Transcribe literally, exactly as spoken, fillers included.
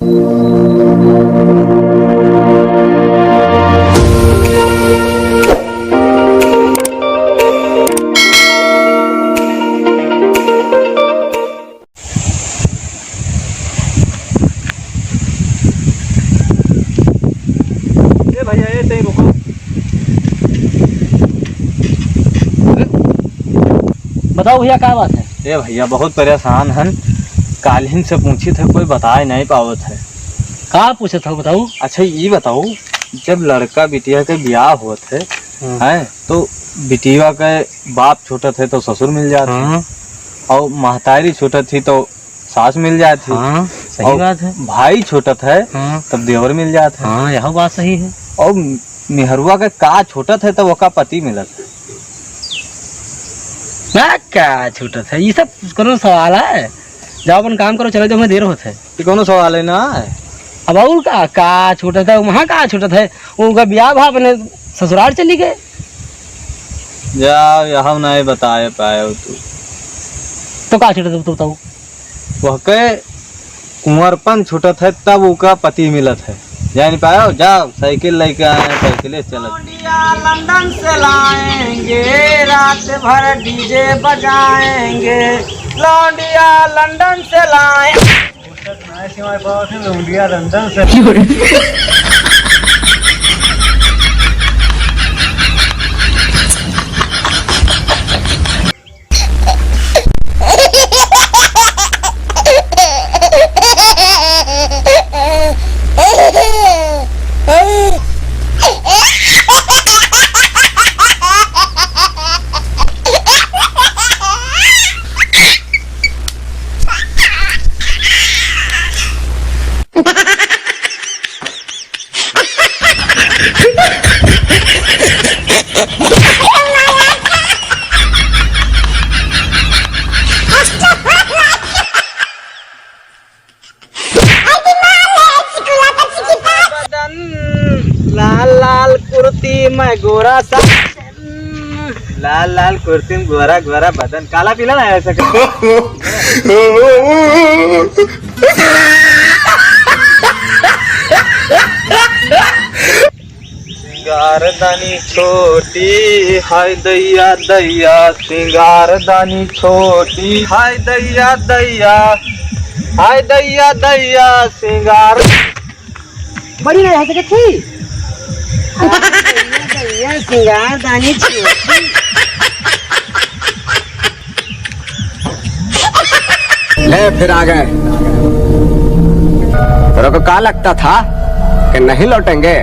ए भैया, ए, तई रुको। बताओ भैया, का बात है? ए भैया, बहुत परेशान हन। काल्हिन से पूछित है, कोई बताए नहीं पावत है। का पूछत हो, बताओ। अच्छा, ई बताओ, जब लड़का बिटिया के बियाह होत है, हाँ। हैं, तो बिटिया के बाप छूटत है तो ससुर मिल जात है, हाँ। और महतारी छूटत ही तो सास मिल जात ही, हाँ, सही और बात है। भाई छूटत है, हाँ। तब देवर मिल जात है। हाँ, यह बात सही है। और मेहरुआ के का छूटत है तब ओका पति मिलत है। ना, का छूटत है, ये सब कोनो सवाल है? जाओ अपन काम करो, चलो जाओ, हमें देर होत है। ये कोनो सवाल है ना? अब और का, का छूटत है, वहाँ का छूटत है? उनका ब्याह भा अपने ससुराल चली गए। जाओ, यह नहीं बताए पाए हो तू। तो का छूटत है, तू बताओ। वह के कुंवरपन छूटत है, तब उका पति मिलत है। जान पायो, जाओ, साइकिल लेके आए हैं, साइकिल से चलत। लौंडिया लंदन से लाएंगे, रात भर डीजे बजाएंगे। लौंडिया लंदन से लाए। लौंडिया लंदन से। बदन लाल लाल कुर्ती में गोरा सा, लाल लाल कुर्ती में गोरा गोरा बदन, काला पीला ना ऐसा कर। सिंगारदानी छोटी, हाय दैया दैया, सिंगारदानी छोटी, हाय दैया दैया, हाय दैया दैया, सिंगार। बड़ी नहीं हंस के थी। हाय दैया दैया, सिंगारदानी छोटी। ले, फिर आ गए। तेरे को क्या लगता था कि नहीं लौटेंगे?